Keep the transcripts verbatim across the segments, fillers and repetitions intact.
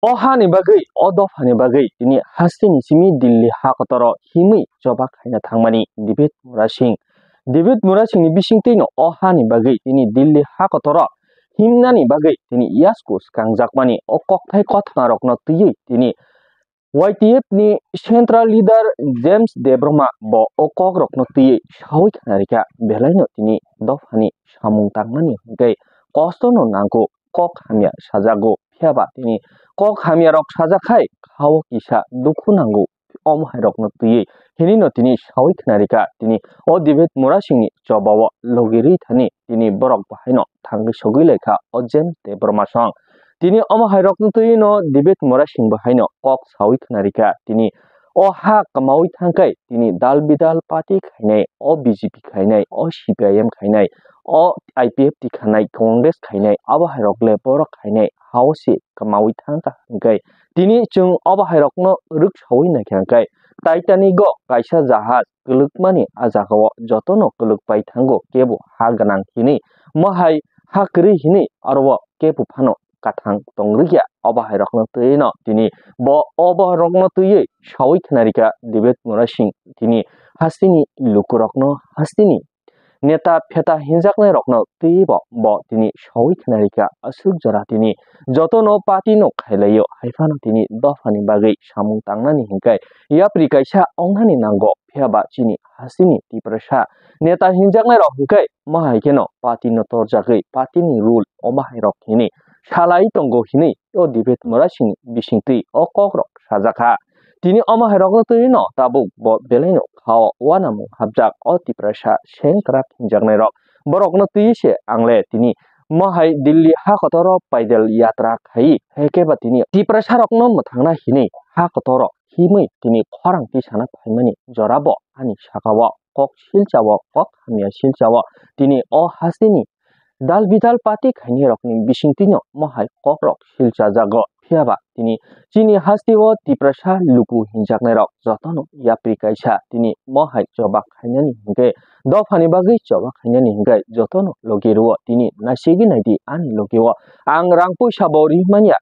O hani bagwi, o dophani bagwi tini hasteni simi Delhi ha kotoro himwi choba khaina thangmani David Murasing. David Murasingni bisingtwino o hani bagwi tini Delhi ha kotoro himnani bagwi tini yasku swkangjakmani o kokthai kothmarokno twiwi tini Y T F ni Central Leader James Debbarma bo o kokrokno twiwi sawi khnarikha, belaino tini dophani samung tangnani hwnkhe kostono nango, kok hamya sajago, phiyaba tini kok hamyarok sajak khai khao kisa dukhu nango, omo hairokno twiwi hinino tini sawi khnarikha. Tini o David Murasingni chobao logi rwi thani tini borok bo haino thangwi sogwi laikha o James Debbarma song. Tini omo hairokno twiwino David Murasing bo haino kok sawi khnarikha. Tini o ha kwmawi thangkhai tini dal bidal party khainai, o B J P khainai, o C P I M khainai, o I P F T khainai, Congress khainai, abo hairok le borok khainai hao se kwmawi thangkha hwnkhe tini chwng obo hairokno rwksawi naikha hwnkhe Titanic o kaisa jahaj kwlwkmani a jagao jotono kwlwk pai thango, kebo ha gwnang hinwi, mohai ha kwrwi hinwi, aro o kebo phano kathang tong rwya. Obo hairokno twiwino tini bo obo rokno twiwi sawi khnarikha David Murasing tini hasteni lukurokno, hasteni neta pheta hinjaknai rokno twiwi bo, bo tini sawi khnarikha. Aswk jora tini jotono party no khailaio, haiphano tini dophani bagwi samung tangnani hwnkhe yapri kaisa ongnani nango, phiyaba chini hasteni Tiprasa neta hinjaknai rok hwnkhe mohai kheno party no torjagwi party ni rule omo hairok hinwi salai tongo hinwi o David Murasing bisingtwi o kokrok sajakha. Tini omo hairokno twiwino tabuk bo belaino khao uanamung hapjak o Tiprasa sengkrak hinjaknairok. Borokno twiwi se ang le tini mohai Delhi ha kotoro paidal yatra khai, hekeba tini Tiprasarokno mwthangna hinwi ha kotoro himwi tini khorang tisana phaimani jorabo ani sakao kok silchao, kok hamya silchao tini o hasteni dal bidal party khainai rokni bisingtwino mohai kokrok silchajago. Phiyaba tini chini hasteo Tiprasa luku hinjaknai rok jotono yapri kaisa tini mohai choba khainani hwnkhe, dophani bagwi choba khainani hwnkhe jotono logi rwo. Tini naisigi naidi ani logio ang rang puisa bo ri manya,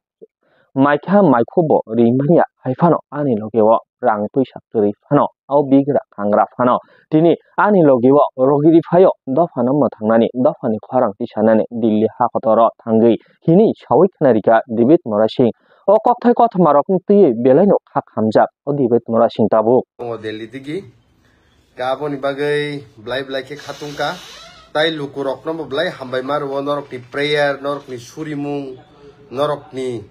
maikha maikhu bo ri manya, hai phano ani logi o rang puisa kwrwi phano, o bigra kangra phano tini ani logi o rogiri phaio, dophano mwthangnani, dophani khorang tisanani Delhi ha kotoro thangwi hinwi sawi khnarikha David Murasing. O kokthai kothoma rokno twiwi belaino kha khamjak o David Murasing tabuk. Tongo Delhi digi. Ka aboni bagwi belai belai khe khatungkha. Tai lukurokno bo belai hambai ma rwo, norokni prayer, norokni surimung, norokni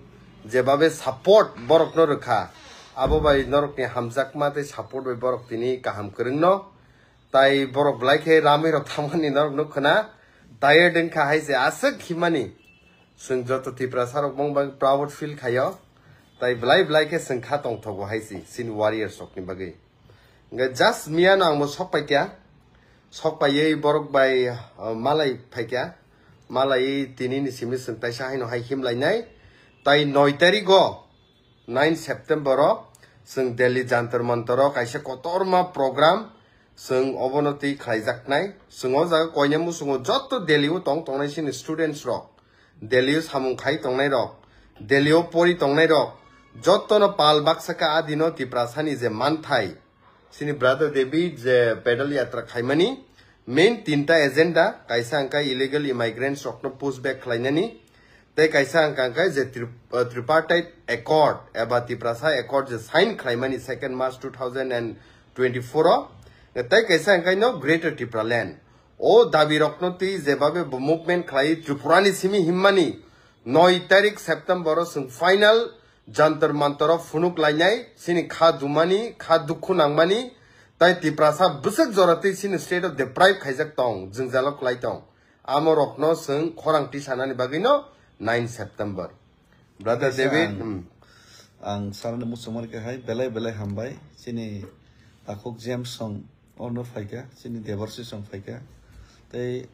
jebabe support borokno rwkha. Abo bai norokni hamjakma tei support bai borok tini kaham kwrwngno. Tai borok belai khe ramwi rok thangmani norokno khwna. Tired wngkha hai se aswk himani. Chwng joto Tiprasa rok bong bai proud feel khaio. Tai belai belai khe chwng kha tongthogo hai se chini warriors rokni bagwi. Hwnkhe just miyano ang bo sok paikha, sok paiwi borok bai, uh, malai phaikha, malaiwi tini ni simi chwng taisa haino hai himlainai. Tai noi tarik o, nine September o chwng Delhi Jantar Mantar o kaisa kotorma program chwng obono twi khlaijaknai. Chwng o jaga koina muchungo joto Delhi o tong tongnai chini students rok, Delhi o samung khai tongnai rok, Delhi o pori tongnai rok, jotono pal baksa kha a dino Tiprasani je manthai. Chini brother David je pedal yatra khaimani main tinta agenda, kaisa hwnkha illegal immigrants rokno push back khlainani, tei kaisa hwnkha hwnkhe je tri-, uh, tripartite accord eba Tiprasa accord je sign khlaimani second March two thousand and twenty-four o, tei kaisa hwnkhe no Greater Tipraland. O dabi rokno twi jebabe bo movement khlai Tripura ni simi himmani noi tarik September o chwng final Jantar Mantar o phunuk lainai, chini kha dumani, kha dukhu nangmani, tai Tiprasa bwswk jora twi chini state o deprive khaijak tong, jwngjalo kwlai tong. Amo rokno chwng khorang tisanani bagwino nine September. Brother Kaisa David, ang, hmm. Ang sarani muchungmani khe hai belai belai hambai. Chini takhuk James song orno phaikha, chini Deborsi song phaikha. Tei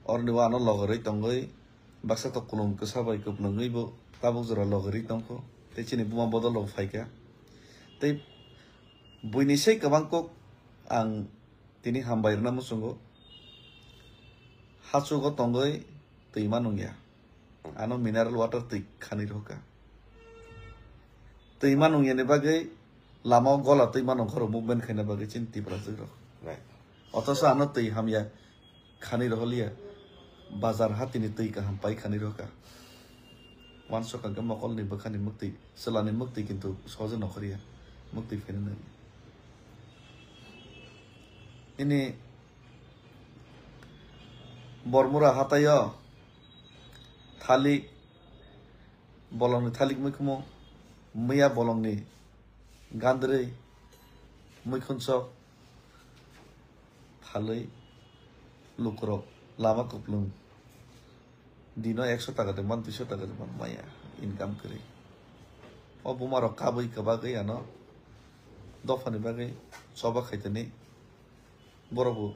orni o ano logorwi tongwi baksa to kulum kwsa bai kwplwngwi bo tabuk jora logorwi tongkho. Tei chini buma bodol rok phaikha. Tei buini sei kwbang kok ang tini hambai rwna muchungo. Hachugo tongwi twi ma nungya. Ano mineral water twi khanwi rwkha. Twi manung yani bagwi lama o gola twi manung khoro movement khaina bagwi chini Tiprajwk rok. Right. Othoso ano twi hamya khani roholiya, bazar hatini twi kaham pai khani rohka. Wansok hwnkhe mokolni bwkhani muktwi, chwlani muktwi kintu sohojwe nokhorya, muktwi phaina nangya. Ini Bormura hataio thalik, bolongni thalik muikhumo, miya bolongni gandrwi, muikhunchok, phalwi lukurok lama kuplung dino ekso taka de man, duiso taka de man maya income kwrwi. O bumarok kabwi kwbagwi ano dophani bagwi choba khaitani borok bo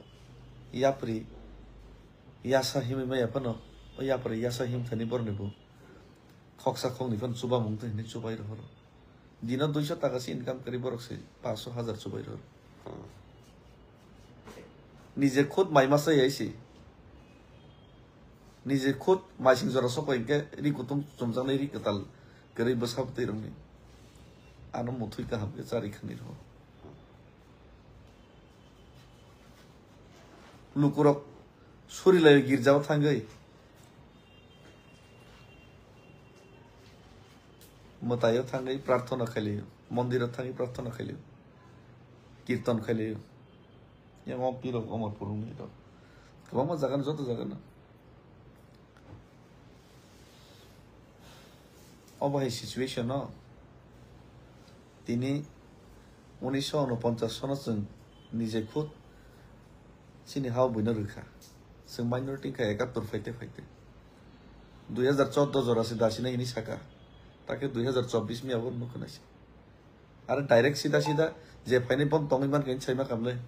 yapri yasa himwi maya phano, o yapri yasa himthani borokni bo khoksa khoknwi phano chubamung twi hinwi chubai rohoro. Dino duiso taka se income kwrwi borok se paanch sho hajar chubai rohoro. Nije khud mai masa yai se. Nije khud maising jora sokoi hinkhe ri kutung chumjaknai ri kwtal kwrwi bwsa bwtwi rokni. Ano muthwi kaham khe chari khani rohoro. Lukurok surilaio girjao thangwi, mwtaio thangwi prarthana khailio, mondiro thangwi prarthana khailio, kirtan khailio. Yang o pirok Omorpur wngwi rok kwbangma jaga no, joto jaga no. Obo hai situation no tini unisho unoponchas sono chwng nije khud chini ha o buino rwkha. Chwng minority wngkha ekattor phaite phaite. Dui hazar chordo jora se dasina hini saka. Take dui hazar chobbish mi abo nukho naisi. Are direct sida sida je phainai bon tongwi mankha hinwi saima kamle.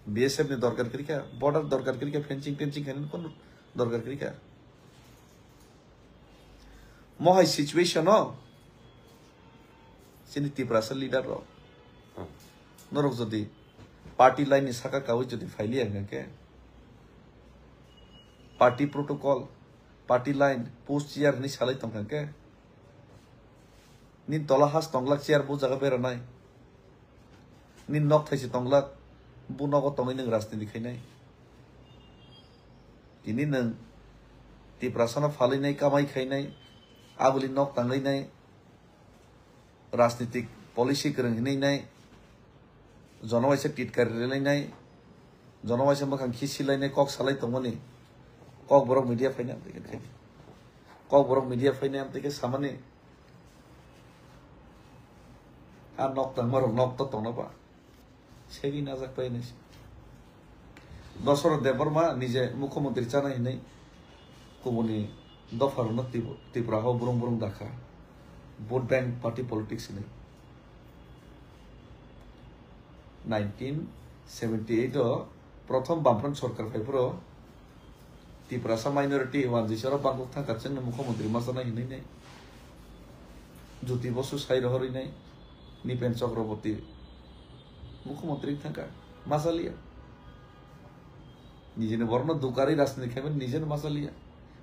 B S F ni dorkar kwrwikha, border dorkar kwrwikha, fencing tencing khainani kono dorkar kwrwikha. Mohai situation o chini Tiprasa leader rok norok jodi party line ni saka kawi jodi phailiya hwnkha khe, party protocol, party line, post chair hinwi salai tongkha khe, nini tola has tonglak chair bo jaga beranai. Nini nok thaisi tonglak, bo nogo tongwi nwng rajniti khainai. Tini nwng Tiprasano phalwi nai, kamai khainai, aboni nok tangwi nai, rajnitik policy kwrwng hinwi nai, jono waisa titkari rwlainai, jono waisa mwkhang khichilainai, kok salai tongmani, kok borok media phainai amtwi khe khaidi. Kok borok media phainai amtwi khe samani, a nok tangmarok nok to tongna ba. Segwi najak pai hinwi se. Dosoro Debbarma nije mukhyamantri chana hinwi kubuni dopharokno Tip-, Tripura o burung burung dakha. Vote bank party politics hinwi. Nineteen seventy eight o prothom Bamfront sorkar phai phuru Tiprasa minority wanjwi se oro bangkok thangkha chwngno mukhyamantri ma chanai hinwi nai. Jyoti Bosu sai rohorwi nai, Nipen Chakraborty mukhyamantri thangkha, ma chaliya. Nijini borokno dukarwi rajniti khaimani nijeno ma chaliya.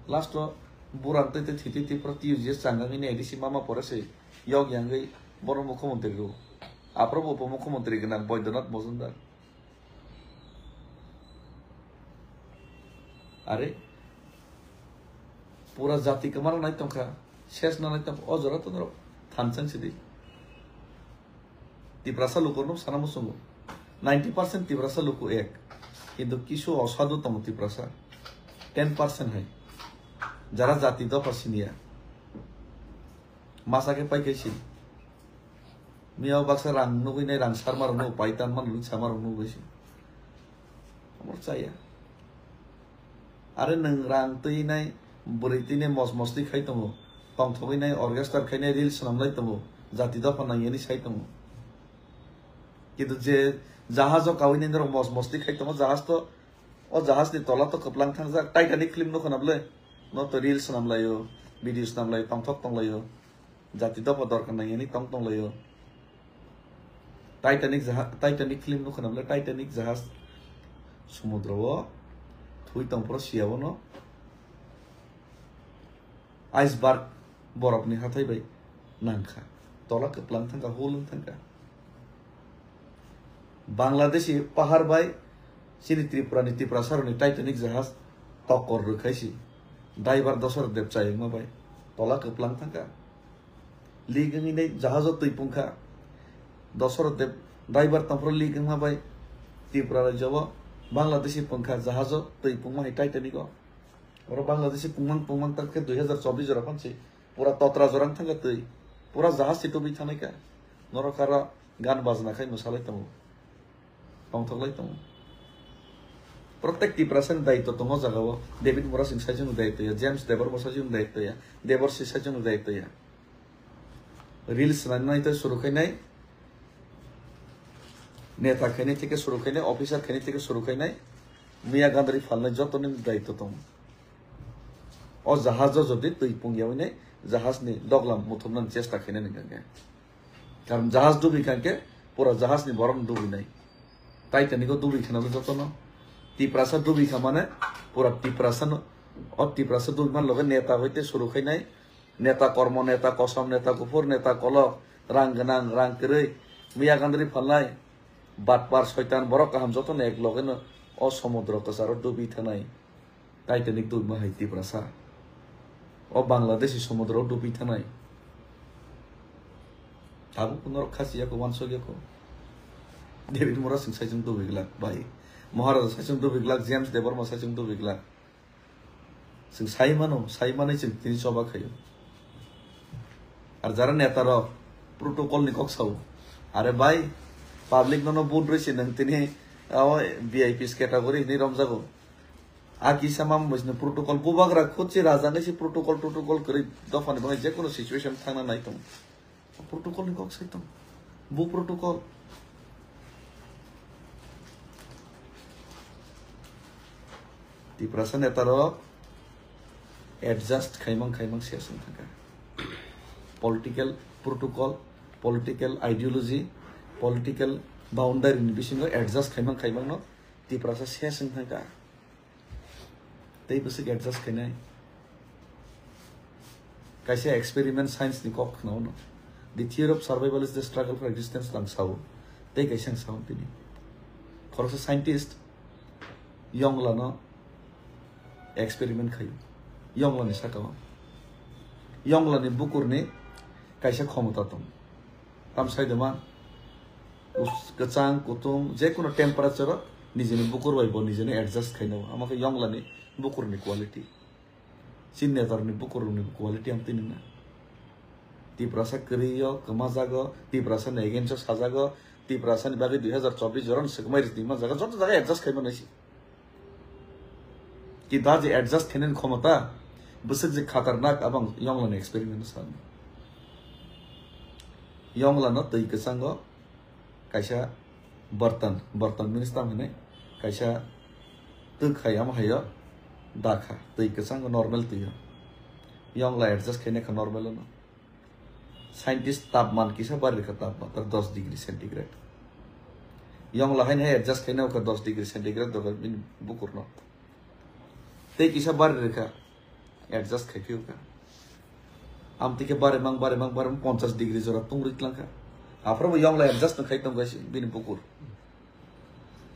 Last o buran tei tei thwi twi twi phuru T U G S changangwi nai A D C mama pore se yok yangwi bono mukhyamantri rwo. Aphuru bo upomukhyamantri gwnang Baidyanath Mojumdar. Are pura jati kwmana nai tongkha, ses nanai tongkha, o jora to norok thansa wngsi di. Tiprasa lukurok sana muchungo, ninety percent Tiprasa luku ek, kintu kisu osadu tongo Tiprasa, ten percent hai, jara jati dopha siniya, masa khe pai khe si. Miya o baksa rang nugwi nai, rang sarma rok nugwi, pai tanma nugwi, sama rok nugwi se. Amor chaya. Are nwng rang twi nai, bwrwi twi nai, mos mos twi khai tongo. Tongthogwi nai, orchestra khai nai, reels swnam lai tongo. Jati dopha nang yani sai tongo. Kintu je jahaj o kawi nai norok mos mos twi khai tongo, jahaj to, o jahaj ni tola to kwplang thangjak. Titanic film nukho na bwle? No to reels swnam lai o, video swnam lai o, tongthok tong lai o. Jati dopha dorkar nang yani tong tong lai o. Titanic jaha-, Titanic film nukho na bwle? Titanic jahaj sumudro o thwi tong phuru siya bono iceberg borok ni hathai bai nangkha. Tola kwplang thangkha, hulung thangkha. Bangladeshi pahar bai chini Tripura ni, Tiprasa rokni Titanic jahaj tokor rwkhaisi. Driver Dosarot Deb chayungma bai tola kwplang thangkha. Leak wngwi nai jahajo twi pungkha. Dosarot Deb driver tongphuru leak wngma bai Tripura rajyo o Bangladeshi pungkha jahajo twi pungma hai Titanic o. Oro Bangladeshi pungmang pungmang tak khe dui hazar chobbish jora phansi pura totra jorang thangkha twi. Pura jahaj si tubui thangnaikha. Norok aro gan bajna khai mwsalai tongo. Tongthoklai tongo. Protek Tiprasa ni daitw tongo o jaga o. David Murasing sajwng daitw ya, James Debbarma sajwng daitw ya, Deborsi sajwng daitw ya. Reels nai nai tei suru khainai, neta khainai theke suru khainai, officer khainai theke suru khainai, miya gandari phalnai joto ni daitw tongo. O jahaj o jodi twi pungya wngwi nai, jahaj ni doglam muthumnani chesta khainani hwnkhe. Karon jahaj dubi kha khe pura jahaj ni borok no dubi nai. Titanic o dubi khana joto no. Tiprasa dubi kha mane pura Tiprasa no, o Tiprasa dubi man loge neta hoite suru khainai, neta kormo, neta kosom, neta kuphur, neta kolok, rang gwnang, rang kwrwi, miya gandari phalnai, batpar soitan borok kaham joto no ek loge no o somudro kwcharo dubi thanai. Titanic tubima hai Tiprasa. O Bangladeshi somudro o dubi thanai. Tabuk norok khasi yako, wansok yako. David Murasing sajwng dubi glak, bai. Maharaja sajwng dubi glak, James Debbarma sajwng dubi glak. Chwng sai mano, sai manwi chwng tini choba khaio. Ar jara neta rok protocol ni kok sao. Are bai, public nono vote rwi se nwng tini o V I Ps category hinwi romjago. A kisa mam bwsino protocol bubagra khutsi raja ngai se protocol, protocol kwrwi dophani bagwi jekono situation thangna nai tongo. Protocol ni kok sai tongo. Bu protocol. Tiprasa neta rok adjust khaimang khaimang se aswng thangkha. Political protocol, political ideology, political boundary ni bisingo adjust khaimang khaimang no Tiprasa se aswng thangkha. Tei bwswk adjust khainai. Kaisa experiment science ni kok khna uno. The theory of survival is the struggle for existence lang sao. Tei kaisa ang sao tini. Khoroksa scientist yongla no experiment khaio. Yongla ni saka o. Yongla ni bukur ni kaisa khomota tong. Tam sai de man. Us-, kwchang, kutung, je kono temperature o nijeni bukur bai bo nijeni adjust khaina o. Amo khe yongla ni bukur ni quality. Chini netar ni bukur ni quality ang tini na. Tiprasa kwrwi o, kwma jago, Tiprasa ni against o sajago, Tiprasa ni bagwi dui hazar chobbish joran swkmai ri tini man jaga, joto jaga adjust khai manai si. Kintu a je adjust khainani khomota, bwswk je khatarnak, abang yongla ni experiment no sani. Yongla no twi kwchango kaisa bartan, bartan bini stam hinwi kaisa twk hai, amo haio dakha, twi kwchango normal twi o. Yongla adjust khainai kha normal no. Scientist tapman kisa bari rwkha, tapman tar dos degree centigrade. Yongla haino hai adjust khaina ukha dos degree centigrade doga bini bukurno. Tei kisa bari rwkha, adjust khai phiyokha. Amtwi khe bari mang, bari mang, bari mang, ponchas degree jora tungri tlangkha. Aphuru bo yongla adjust no khai tongkha se bini bukur.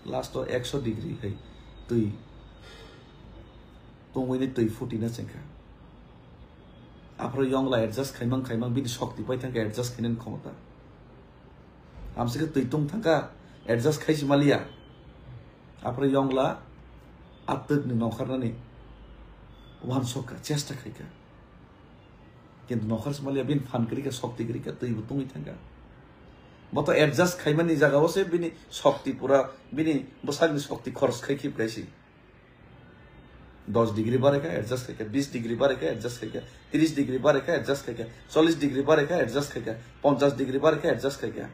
Last o ekso degree hai twi tungwini twi futina chengkha. Aphuru yongla adjust khaimang khaimang bini shokti pai thangkha adjust khainani khomota. Amsike twi tung thangkha adjust khaisi maliya. Aphuru yongla a twkni nokharnani wansokha, chesta khaikha. Kintu nokhar se maliya bini phan kwrwi kha, shokti kwrwi kha, twi bo tungwi thangkha. Bo to adjust khaimani jaga o se bini shokti pura, bini bwsakni shokti khoros khai khib kaisi. Dos degree bare kha adjust khai kha, bis degree bare kha adjust khai kha, tris degree bare kha adjust khai kha, chollis degree bare kha adjust khai kha, ponchas degree bare kha adjust khai kha.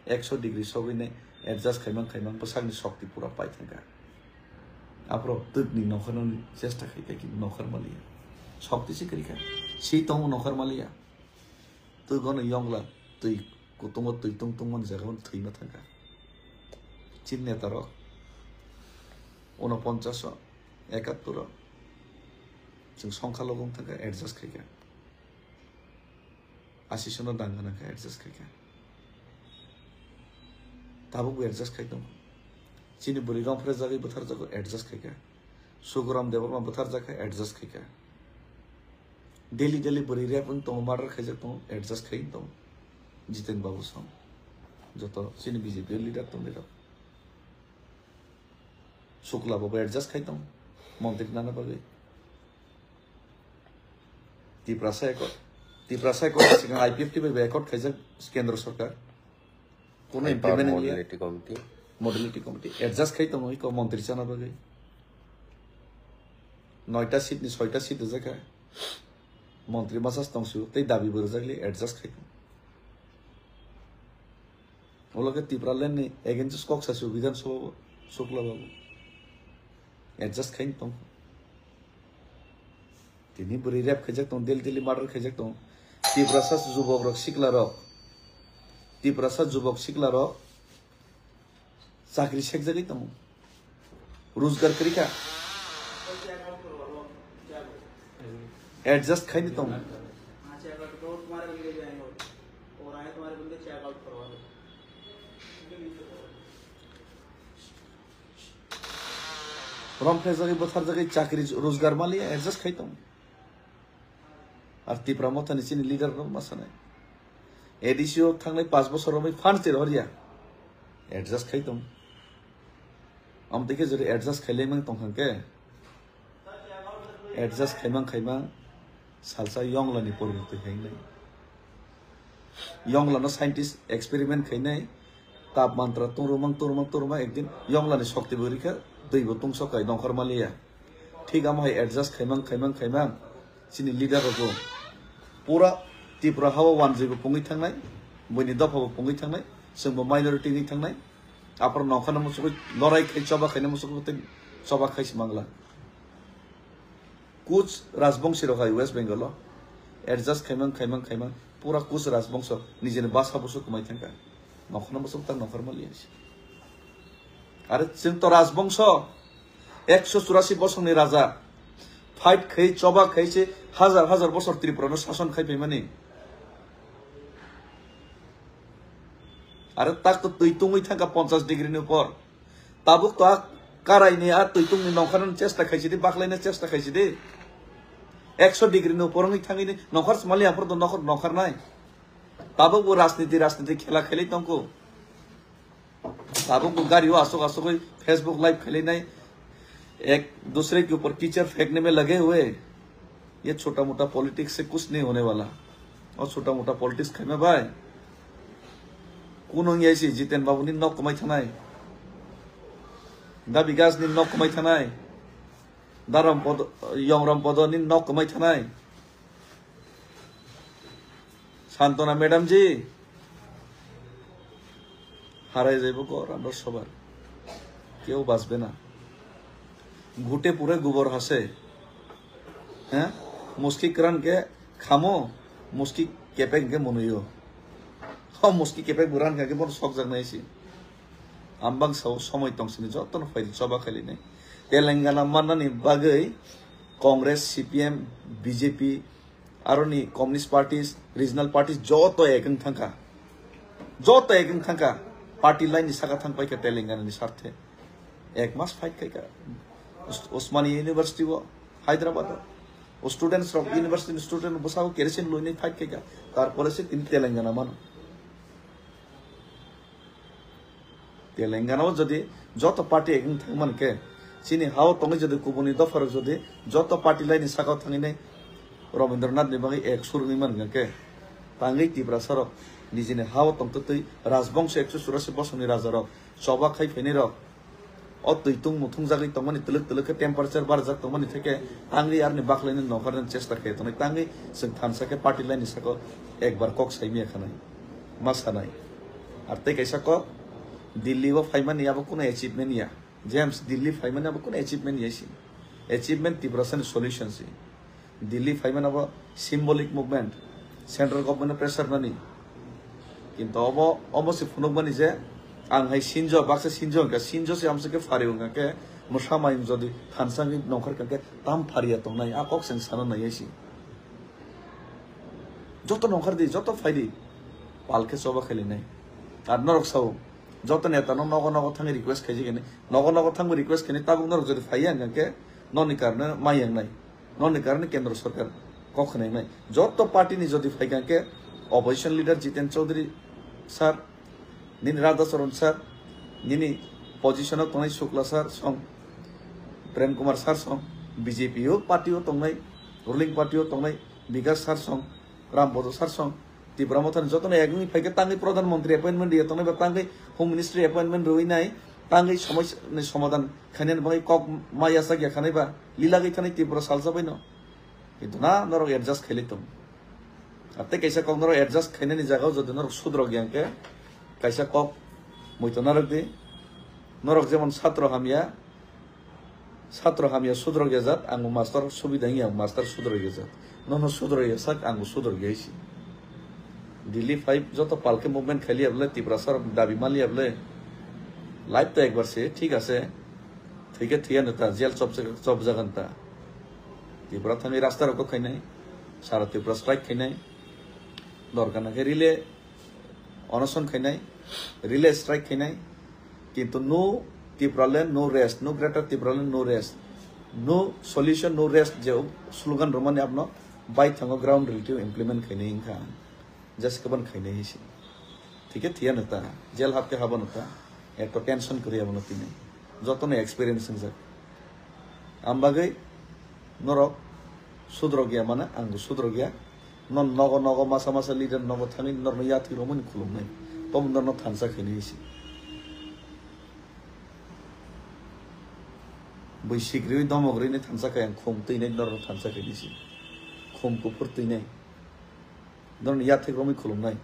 Ekso degree sogwi nai adjust khaimang khaimang bwsakni shokti pura pai thangkha. Aphuru twkni nokharnani chesta khai kha, kintu nokhar maliya. Shokti se kwrwi kha. Si tongo nokhar maliya. Twk ono yongla twi kutungo twi tung tungmani jaga o thwima thangkha. Chini neta rok unoponchas o, ekattor o chwng songkha logo wng thangkha, adjust khai kha. Asisano dang gana khe adjust khai kha. Tabuk bo adjust khai tongo. Chini bwrwi rong phre jagwi bwthar jago adjust khai kha. Sukuram Debbarma bwthar jak kha adjust khai kha. Daily daily bwrwi rep wng tongo, murder khaijak tongo, adjust khai tongo. Jiten Babu song. Joto chini B J P leader tongwi rok. Shukla bo adjust khai tongo. Montri nana bagwi. Tiprasa Accord. Tiprasa Accord sigang I P F T bai accord khaijak Kendra Sarkar. Kuno Empower implement wngya. Modality Committee. Modality Committee. Adjust khai tongo iko montri chana bagwi. Noita seat ni soita seat rijak kha. Montri masa tongsu tei dabi bo rijak li adjust khai tongo. Ulo khe Tipraland ni against kok sa su Bidhan Sabha bo Shukla Babu. Adjust khai tong. Tini bwrwi rep khaijak tong, daily daily murder khaijak tong. Tiprasa jubok rok sikla rok. Tiprasa jubok sikla rok chakri sekjagwi tongo. Rojgar kwrwi kha. Adjust khaini tongo. Romphejagwi bwtharjagwi chakri rojgar maliya adjust khai tong. Ar Tipra Mothani chini leader rok ma sanai. A D C o thangnai panch bosor romwi phan chir horya. Adjust khai tong. Amtwi khe jori adjust khailai mang tong khan khe. Adjust khaimang khaimang salsa yongla ni poriboti khainai. Yongla no scientist experiment khainai. Tapmantra tungrumang tungrumang tungrumang ekdin yongla ni shokti bo rikha, twi bo tungsok kai nongkhor maliya. Thik amo hai adjust khaimang khaimang khaimang chini leader rok bo pura Tripura hao wanjwi bo pungwi thangnai, buini dopha bo pungwi thangnai, chwng bo minority wngwi thangnai. Aphuru nongkhorno muchugwi lorai khai choba khaina muchugwi tei choba khai se mangla. Kuch Rajbongsi rok hai West Bengal o adjust khaimang khaimang khaimang pura Kuch Rajbongso nijini basa busu kwmai thangkha. Nongkhorno muchugwi ta nongkhor maliya se. Are chwng to Rajbongso ekso churasi bosongni raja fight khai choba khai se hajar hajar bosor Tripura no sason khai phaimani. Are tak to twi tungwi thangkha ponchash degree ni upor. Tabuk to a karai ni a twi tungni nongkhorna chesta khaisidi, baklaina chesta khaisidi. Ekso degree ni upor wngwi thangwi ni nongkhor smali aphuru to nongkhor nongkhornai. Tabuk bo rajniti rajniti khela khelai tongkho. Tabuk bo gari o asuk asugwi Facebook live khelai nai. Ek dusre ke upor kichar phekne mein lage hue. Ye chota mota politics se kuch nahi hone wala. O chota mota politics khaima bai. Kunung yai si Jiten Babu ni nok kwmai thanai. Da Bikas ni nok kwmai thanai. Da Ram Podo, Yong Ram Podo ni nok kwmai thanai. Santona madam ji. হারাই যাইব ঘর আমরা সবার, কেউ বাঁচবে না। ঘুটে পুড়ে গোবর হাসে, হ্যাঁ, মুশকি ক্রান কে খামো, মুশকি কেপেং কে মনুইও। Ho muski kepek bo ran kha khe bono sokjak nai si. Ambang sao somoi tong sini jotono phaidi choba khaili nai. Telangana mannani bagwi Congress, C P M, B J P, aroni communist parties, regional parties joto ek wng thangkha. Joto ek wng thangkha. Party line ni saka thang paikha Telangana ni sarthe. Ek mas fight khaikha. Us-, Osmania University o, Hyderabad o. O students rok, university ni student bwsao kerosene luinai fight khaikha. Tarpore se tini Telangana mano. Telangana o jodi joto party ek wng thang man khe, chini hao tongwi jodi kubuni dopha rok jodi joto party line ni saka o thangwi nai Rabindranath ni bagwi ek sur wngwi man khe, tangwi Tiprasa rok nijini hao tongtwtwi Rajbongso ekso churasi bosongni raja rok choba khai phainai rok, o twi tung muthung jagwi tongmani twlwk twlwk khe temperature barjak tongmani theke tangwi aroni baklaini nongkhorni chesta khe tongnai, tangwi chwng thansa khe party line ni saka o ekbar kok saimaya khanai, ma sanai. Ar tei kaisa kok, Delhi o phaimani abo kunu achievement ya. James, Delhi phaimani abo kunu achievement ya si. Achievement Tiprasa ni solution si. Delhi phaimani abo symbolic movement, central government no pressure nani. Kintu obo, obo se phunukmani je ang hai sinjo, baksa sinjo hwnkha, sinjo se amsike phari hwnkha khe, mwsa mayung jodi thansa wngwi nongkhor kha khe tam phariya tongnai, a kok se ang sana nai si. Joto nongkhar di, joto phai di. Pal khe choba khailainai. Ar norok sao, joto neta no nogo nogo thangwi request khaijak hini. Nogo nogo thangwi request khaini, tabuk norok jodi phaiya hwnkha khe noni karne mai yangnai. Noni karne kendro sarkar kok khnainai. Joto party ni jodi phaikha khe opposition leader Jiten Chaudhary sir, nini Radha Charan sir, nini position o tongnai Shukla sir song, Prem Kumar sir song, B J P o party o tongnai, ruling party o tongnai Bikash sir song, Ram Bodo sir song, Tipra Mothani jotono ek wngwi phaikhe tangwi Pradhan Mantri appointment rwya tongnai ba tangwi Home Ministry appointment rwwi nai, tangwi somosya ni somadhan khainani bagwi kok ma yachak ya khanai ba lilagwi thanai Tripura salsa baino. Kintu na norok adjust khailai tong. Ar tei kaisa kok norok adjust khainani jagao jodi norok sudrok yang khe kaisa kok muitu narwk di. Norok jemon satro hamya, satro hamya sudrok ya jat, ang master subida wngya, ang master sudrok ya jat. Nono sudrok ya sak, ang sudrok ya isi. Delhi five joto palke movement khailiya bole, Tiprasa rok dabi maliya bole. Life to ekbar se, thik ase. Thwikhe thwiya neta, jail chop, chop jagan ta. Tripura thangwi rasta rok khainai, sara Tripura strike khainai. Dorkar na khe relay onoson khainai, relay strike khainai. Kintu no Tipraland, no rest, no Greater Tipraland, no rest, no solution, no rest je slogan romani abno bai thango ground reality implement khainai wngkha. Just kaban khainai hisi. Thike thiya neta, jail hapke haba neta, ekto tension kori abono tini. Jotono experience wngjak. Ambagwi norok sudrok ya mana, ang sudrok ya. Non nogo nogo masa masa leader nogo thangwi norno yathwi romani khulumnai. Tobo norno thansa khainai hisi. Bui sikriwi domok rwini thansa khai ang khum twinai norno thansa khainai hisi. Khum kuphur twinai. Norno yathwi romwi khulumnai.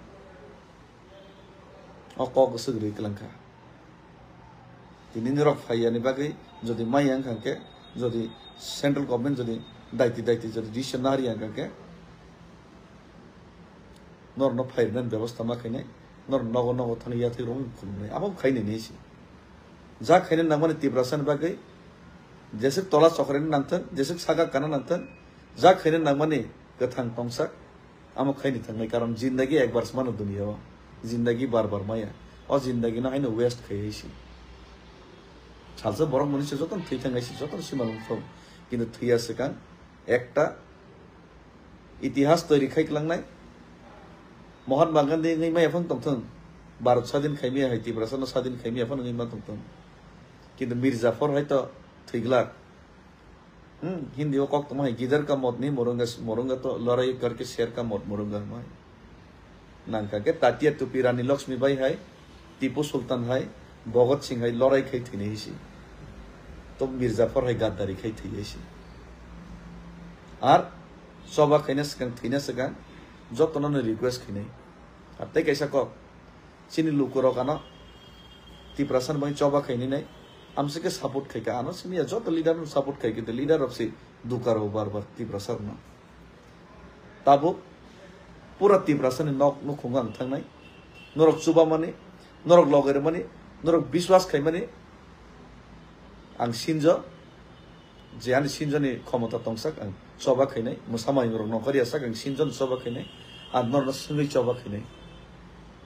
O kok swk rwi kwlangkha. Tini norok phaiyani bagwi jodi maya wngkha khe, jodi central government jodi daiti daiti jodi decision na riya wngkha khe, norno phairwnani bebosta ma khainai, nor nogo nogo thani yathwi rok khulumnai, abo khainai ni si. Ja khaina nangmani Tiprasani bagwi jeswk tola chokharina nangthwng, jeswk saka kana nangthwng, ja khaina nangmani kwthang tongsak, amo khaini thangnai, karon jindagi ekbar se mano duniya o, jindagi bar bar maya. O jindagi no haino waste khai hai si. Salsa borok mani se jotono thwi thang hai si, jotono simal wngthok. Kintu thwiya swkang ekta itihas toiri khai kwlangnai. Mahatma Gandhi wngwi maya phang tongthwng, Bharat sadin khai maya hai, Tiprasa no sadin khai maya phano wngwi ma tongthwng. Kintu Mir Jafar hai to thwi glak. Hmm, Hindi o kok tongma hai, "Kidhar ka maut nahi morunga, morunga to larai karke sher ka maut morunga," hwnma hai. Nangkha khe Tatia Tupi Rani Lakshmi Bai hai, Tipu Sultan hai, Bhagat Singh hai lorai khai thwinai hisi. To Mir Jafar hai gaddari khai thwi hisi. Ar choba khaina swkang, thwina swkang jotono no request khainai. Ar tei kaisa kok, chini lukurok ano Tiprasa ni bagwi choba khainai nai, amsike support khaikha, ano simiya joto leader no support khaikha, the leader of si dukaro bar bar Tiprasa no. Tabuk pura Tiprasa ni nok nukhungo ang thangnai. Norok chubamani, norok logairwmani, norok biswas khaimani ang sinjo. Je ani sinjoni khomota tongsak ang choba khainai, mwsamai rok nokar yasak ang sinjoni choba khainai, ang norno swngwi choba khainai.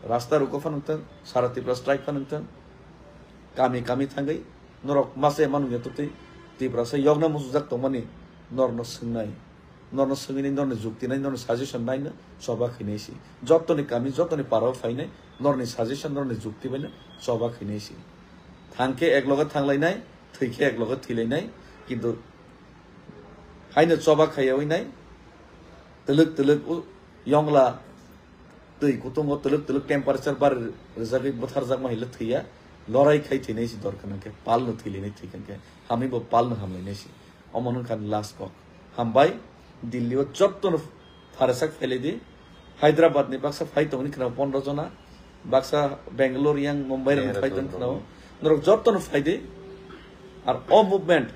Rasta ruko phano wngthang, sara Tripura strike phano wngthang, kami kami thangwi norok masa manung ya tutwi Tiprasa yokna muchungjak tongmani norno swngnai, norno swngwi norni jukti nai, norni suggestion naino choba khainai si. Jotoni kami, jotoni parao phainai, norni suggestion, norni jukti baino choba khainai si. Thangkhe ekloge thanglainai, thwikhe ekloge thwilainai, kintu haino choba khaiyawi nai, twlwk twlwk u-, yongla twi kutungo twlwk twlwk temperature bar rijagwi bwtharjakma hinle thwiya, lorai khai thwinai si dorkar nangkhe, palno thwilainai thwikha khe, hamwi bo palno hamlainai si. Omo wngkha last kok. Hambai, Delhi o jottono pharesak phailai di. Hyderabad ni baksa phai tongni khna pondro jona, baksa Bangalore yang Mumbai rok phai tong khna. Norok jottono phai di. Ar o movement,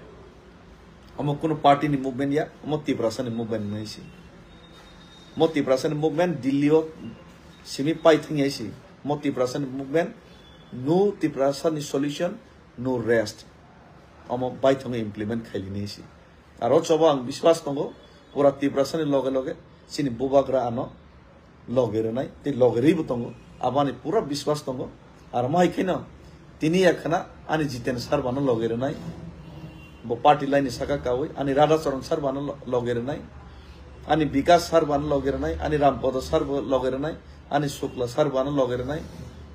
omo kuno party ni movement ya, omo Tiprasa ni movement nai si. Mo Tiprasa ni movement Delhi o simi pai thang ya si. Mo Tiprasa ni movement, no Tiprasa ni solution, no rest. Omo baithang implement khaili nai si. Aro chobo ang biswas tongo, pura Tiprasa ni loge loge chini bubagra ano loge rwnai, tei loge rwibo tongo. Abo ani pura biswas tongo. Ar mohai kheno tini ya khna ani Jiten sir bano loge rwnai. Bo party line ni saka kawi, ani Radha Charan sir bano lo-, loge rwnai. Ani Bikas sir bano loge rwnai, ani Rampodo sir bo loge rwnai, ani Shukla sir bano loge rwnai.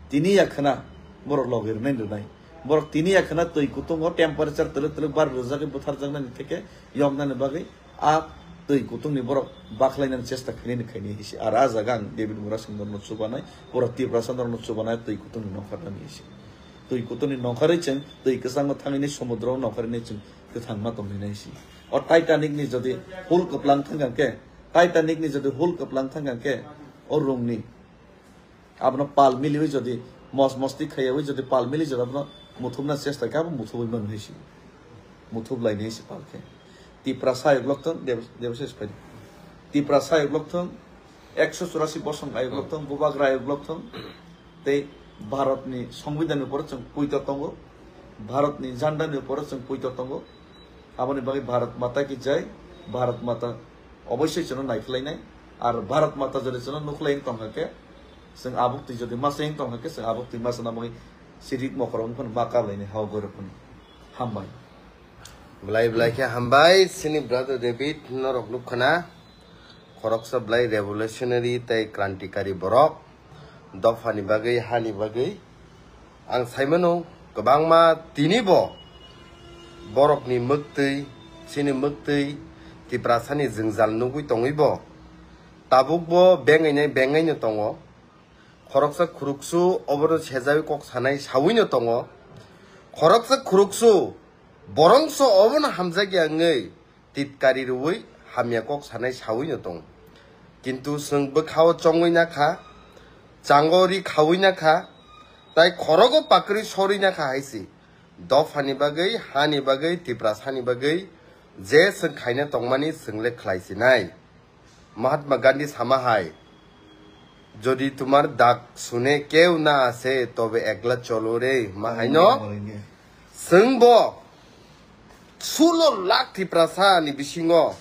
Tini ya khna borok loge rwnai rwnai. Borok tini ya khna twi kutungo temperature twlwk twlwk bar rwjagwi butharjaknani theke yoknani bagwi a twi kutungni borok bakhlainani chesta khainani khainai hisi. Ar a jaga ang David Murasing norno chubanai, borok Tiprasa norno chubanai twi kutungni nongkharnani hisi. Twi kutungni nongkharwi chwng twi kwchango thangwi nai somudro nongkharwi nai chwng kwthangma tongwi nai hisi. O Titanic ni jodi hull kwplang thangkha khe, Titanic ni jodi hull kwplang thangkha khe, o rungni Abono pal miliwi jodi mos mosti khaiyawi jodi pal mili jodi abono muthupna chesta khe abo muthubwi mano hinwi si. Muthub laini hinwi si pal khe. Tiprasa ayuk lokthong, Deb-, Debashish phai. Tiprasa ayuk lokthong, ekso churasi bosong ayuk lokthong, Bubagra ayuk lokthong. Tei Bharatni Songbidanni uporo chwng puito tongo. Bharatni jandani uporo chwng puito tongo. Aboni bagwi Bharat Mata ki jai, Bharat Mata oboisoi chwngno naikhlainai. Ar Bharat Mata jodi chwngno nukhlai wng tongkha khe, chwng abuk twi jodi masa wng tongkha khe, chwng abuk twi masa namwi sirik mokorok wng phano ma kablaini hao gorok phano. Hambai. Belai belai khe hambai, chini brother David norok nukkhana. Khoroksa belai revolutionary tei krantikari borok. Dophani bagwi, hani bagwi. Ang saimano kwbangma tini bo borokni mwktwi, chini mwktwi Tiprasani jwngjal nugwi tongwi bo tabuk bo bengainai bengaino tongo. Khoroksa khuruksu obono sejawi kok sanai sawino tongo. Khoroksa khuruksu borongso obono hamjakya wngwi titkari rwui hamya kok sanai sawino tongo. Kintu chwng bwkhao chongwi nakha, chango ri khaui nakha, tai khorogo pakrwi sorwi nakha hai se. Dophani bagwi, hani bagwi, Tiprasani bagwi je chwng khaina tongmani chwng le khlai sinai. Mahatma Gandhi sama hai, "Jodi tumar dak sune keu na ase, tobe ekla cholo re," ma haino. Chwng bo sulo lakh Tiprasa ni bisingo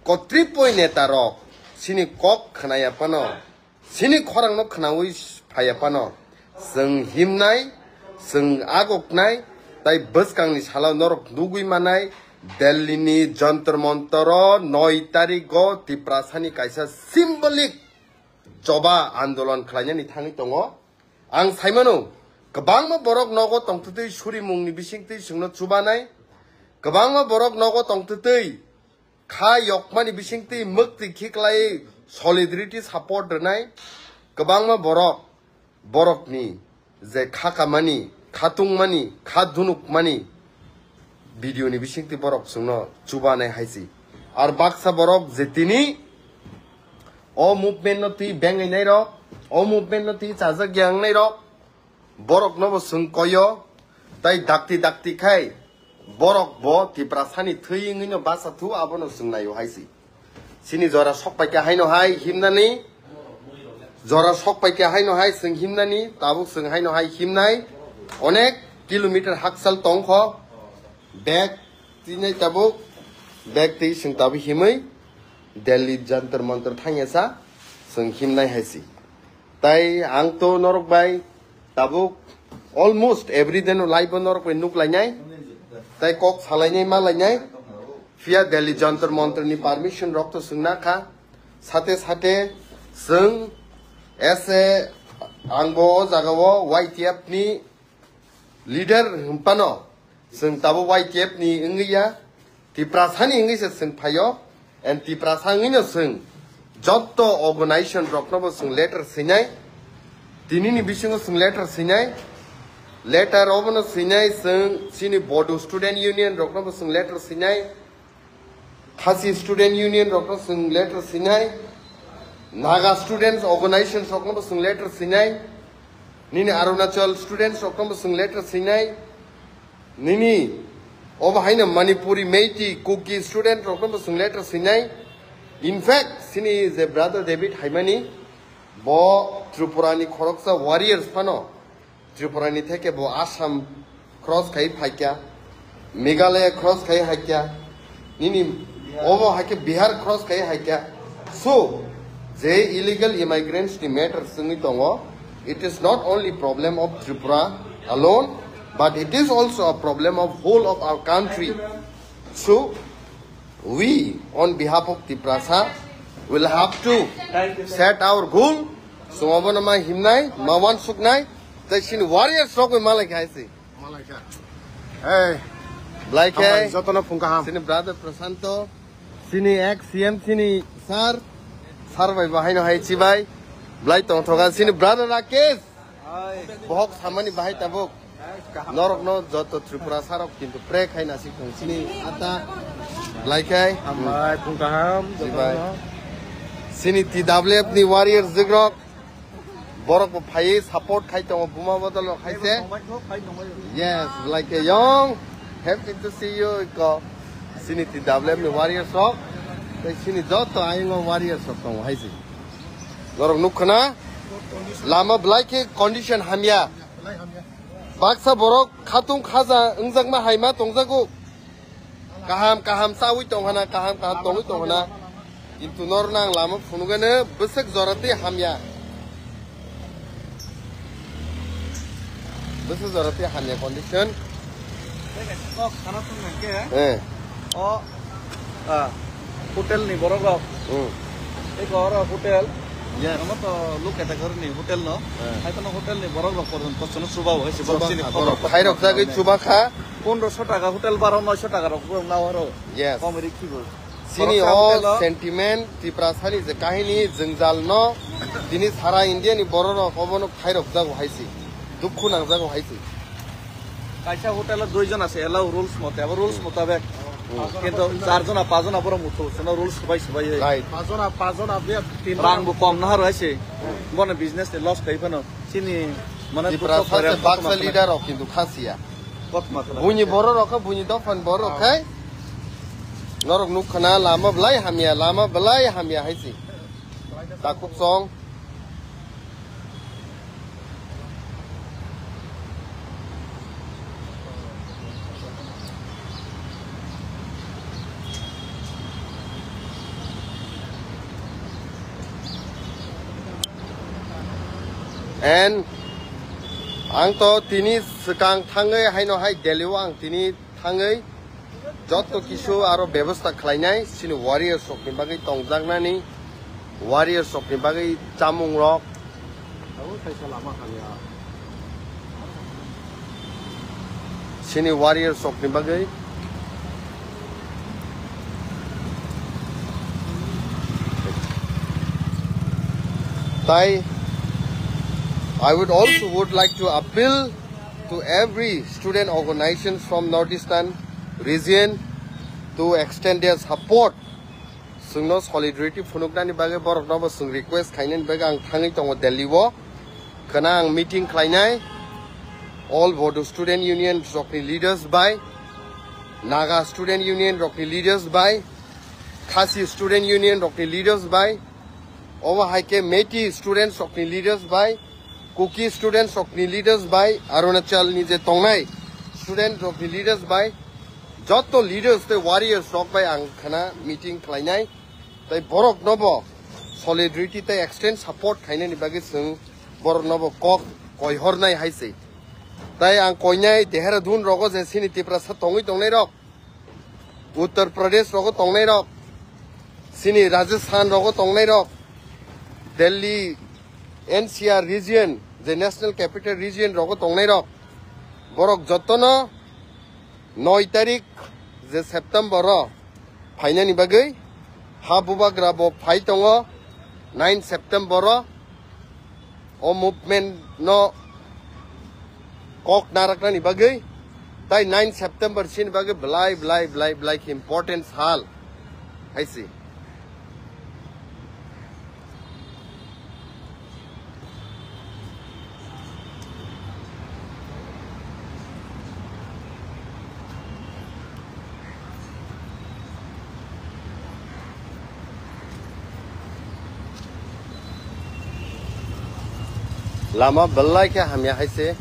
kotripoi neta rok chini kok khnaya phano, chini khorang no khnaui phaya phano, chwng himnai, chwng agoknai, tai bwskang ni salo norok nugui manai, Delhi ni Jantar Mantar o noi tarik o Tiprasa ni kaisa symbolic choba andolon khlainani thangwi tongo. Ang saimano, kwbangma borok nogo tongtwtwi surimungni bisingtwi chwngno chubanai, kwbangma borok nogo tongtwtwi kha yokmani bisingtwi mwktwi khiklai solidarity support rwnai, kwbangma borok borokni je kha kamani, kha tungmani, kha dunukmani video ni bisingtwi borok chwngno chubanai hai se. Ar baksa borok je tini o movement no twi bengainai rok, o movement no twi chajak yangnai rok, borok no bo chwng koyo, tai dakti dakti khai borok bo Tiprasani thwi wngwi no basa thu abono chwng naio hai se. Chini jora sok paikha haino hai himnani, jora sok paikha haino hai chwng himnani, tabuk chwng haino hai himnai, onek kilometer hakchal tongkho, bag tinai tabuk, bag twi chwng tabuk himwi Delhi Jantar Mantar thangya sa chwng himnai hai se. Tai ang to norok bai tabuk almost every day no live o norok bai nuk lainai, tai kok salainai ma lainai. Phiya Delhi Jantar Mantar ni permission rok to chwng nakha. Sate sate chwng ese ang bo o jaga o Y T F ni leader hwnphano chwng tabuk Y T F ni wngwi ya, Tiprasani wngwi se chwng phaio, and Tiprasa wngwino chwng jotto organization rokno bo chwng letter swinai, tinini bisingo chwng letter swinai, letter obono swinai chwng chini Bodo Student Union rokno bo chwng letter swinai, Khasi Student Union rokno chwng letter swinai, Naga Students Organization rokno bo chwng letter swinai, nini Arunachal Students rokno bo chwng letter swinai, nini obo haino Manipuri, Meitei, Kuki student rokno bo chwng letter swinai. In fact, chini je brother David Haimani, bo Tripura ni khoroksa warriors phano, Tripura ni theke bo Assam cross khai phaikya, Meghalaya cross khai haikya, nini obo haikhe Bihar cross khai haikya. So, Je illegal immigrants ni matter singwi tongo, it is not only problem of Tripura alone, but it is also a problem of whole of our country. So, we, on behalf of Tiprasa, will have to set our goal. Sumabana ma himnai, ma wansuknai, tai sini warriors rok bai malai khai si. Malai kha. Hey. Blai khai. Hambai, jotono phung kaham. Sini brother Prasanto. Sini ex C M sini sir. Sir bai bahai no hai chibai. Blai tong thoga sini brother Rakesh. Hai. Bohok samani bahai tabuk. Norok no joto Tripura sarok kintu pre khai na sik thong sini ata. Blai khai. Hambai phung kaham. Chibai. Jotono. Sini T W F ni warriors jigrok. Borok bo phaiwi support khai tongo, buma bodol rok hai se. Yes, like a young. Happy to see you, ko. Sini T W F ni warriors rok. Tei sini joto ayungo warriors rok tongo hai se. Norok nukha na? Lama belai khe condition hamya. Baksa borok khatung khaja wngjakma haima tongjago. Kaham kaham chawi tong hana, kaham kaham tongwi tong hana. Kintu nor nang lama phunugano bwswk jora twi hamya. Bwswk jora twi hamya condition. Kok sana thung nang ke? Eh. O, ah, hotel ni borok rok. Hmm. Eko oro hotel. Yes. Amo to look at the ni hotel no. Eh. Hai to no hotel ni borok rok porjonto sono chuba bo hai se borok chini borok. Khairok jagwi chuba kha. Pondroso taka hotel baro noisho taka rok bo na oro. Yes. Kom ri khibo. Sini o sentiment Tiprasani je kahini jwngjal no tini sara India ni borok rok obono khairok jago hai se. Dukhu nang jago hai se. Kaisa hotel o dui jon ase allow rules mote, abo rules motabek. Kintu char jona, pach jona borok muthu, sono rules subai subai hai. Right. Pajona, pajona, be tin rang bo kom nahar hai se. Bono business ni loss khai phano. Chini mane Tiprasa se baksa leader rok kintu khasiya. Buini borok rok kha, buini dophani borok rok khai. Norok nukha na lama belai hamya, lama belai hamya hai se. Takhuk song. And ang to tini swkang thangwi haino hai Delhi o ang tini thangwi joto kisu aro bebosta khlainai, chini warriors rokni bagwi tongjaknani, warriors rokni bagwi chamung rok. Chini warriors rokni bagwi. Tai, I would also would like to appeal to every student organization from Northeastern region to extend their support. Chwngno solidarity phunuknani bagwi borokno bo chwng request khainani bagwi ang thangwi tongo Delhi o. Khwna ang meeting khlainai All Bodo Student Union rokni leaders bai, Naga Student Union rokni leaders bai, Khasi Student Union rokni leaders bai, obo hai khe Meitei students rokni leaders bai, Kuki students rokni leaders bai, Arunachal ni je tongnai student rokni leaders bai, joto leaders tei warriors rok bai ang khwna meeting khlainai, tei borok no bo solidarity tei extend support khainani bagwi chwng borok no bo kok koihornai hai se. Tei ang koinai Dehradun rogo je chini Tiprasa tongwi tongnai rok, Uttar Pradesh rogo tongnai rok, chini Rajasthan rogo tongnai rok, Delhi, N C R region, je National Capital Region rogo tongnai rok, borok jotono noi tarik je September o phainani bagwi ha bubagra bo phai tongo nine September o. O movement no kok naraknani bagwi, tai nine September sini bagwi belai, belai, belai, belai khe important sal hai se. Lama belai khe hamya hai se.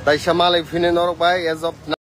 Taisa malai phine norok bai as of